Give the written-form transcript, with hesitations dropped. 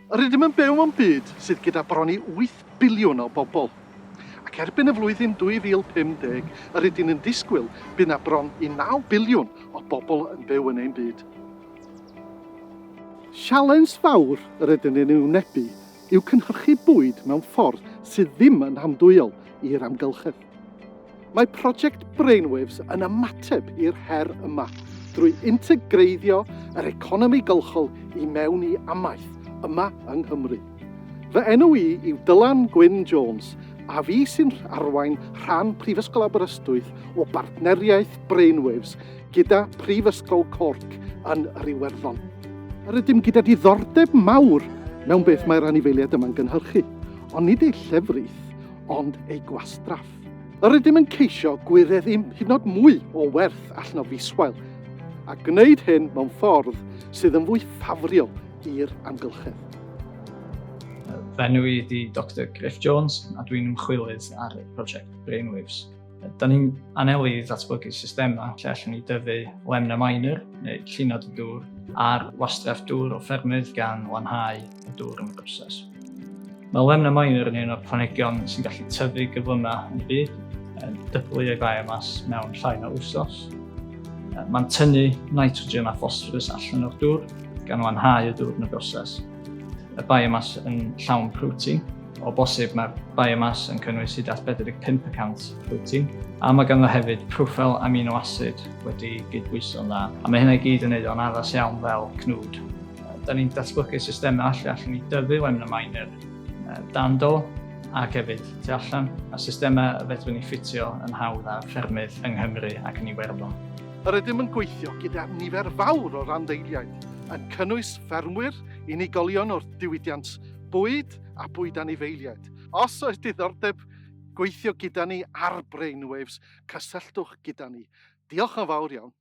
Yr ydym yn byw mewn byd sydd gyda bron i 8 biliwn o bobl, ac erbyn y flwyddyn 2050 yr ydyn yn disgwyl bydd 'na bron i 9 biliwn o bobl yn byw yn ein byd. Sialens fawr yr ydyn yn ei wynebu yw cynhyrchu bwyd mewn ffordd sydd ddim yn andwyol i'r amgylchedd. Mae prosiect Brainwaves yn ymateb i'r her yma drwy integreiddio yr economi gylchol i mewn i amaeth yma yng Nghymru. Fy enw i yw Dylan Gwyn Jones a fi sy'n arwain rhan Prifysgol Aberystwyth o bartneriaeth Brainwaves gyda Prifysgol Cork yn yr Iwerddon. Yr ydym gyda diddordeb mawr mewn beth mae'r anifeiliaid yma'n gynhyrchu, ond nid eu llefrith, ond eu gwastraff. Yr ydym yn ceisio gwireddu hyd yn oed mwy o werth allan o fiswael, a gwneud hyn mewn ffordd sydd yn fwy ffafriol i'r amgylchedd. Fy enw i ydi Doctor Griff Jones a dwi'n ymchwilydd ar y prosiect Brainwaves. Da ni'n anelu i ddatblygu systemau lle allwn ni dyfu lemna minor neu llinod y dŵr ar wastraff dŵr o ffermydd gan lanhau y dŵr yn y broses. Mae lemna minor yn un o'r planhigion sy'n gallu tyfu gyflyma yn y byd, yn dyblu ei biomass mewn llai na wsos. Mae'n tynnu nitrogen a phosphorus allan o'r dŵr, gan wanhau y dŵr yn y broses. Y biomass yn llawn protein. O bosib mae'r biomass yn cynnwys hyd at 45% protein. A mae ganddo hefyd proffil amino acid wedi gydbwyso'n dda. A mae hynna i gyd yn neud o'n addas iawn fel cnwd. Da ni'n datblygu systemau lle allwn ni dyfu lemna minor dan do ac hefyd tu allan, a systemau y fedrwn ni ffitio yn hawdd ar ffermydd yng Nghymru ac yn Iwerddon. Yr ydym yn gweithio gyda nifer fawr o randdeiliaid, yn cynnwys ffermwyr, unigolion o'r diwydiant bwyd a bwyd anifeiliaid. Os oes diddordeb gweithio gyda ni ar Brainwaves, cysylltwch gyda ni. Diolch yn fawr iawn.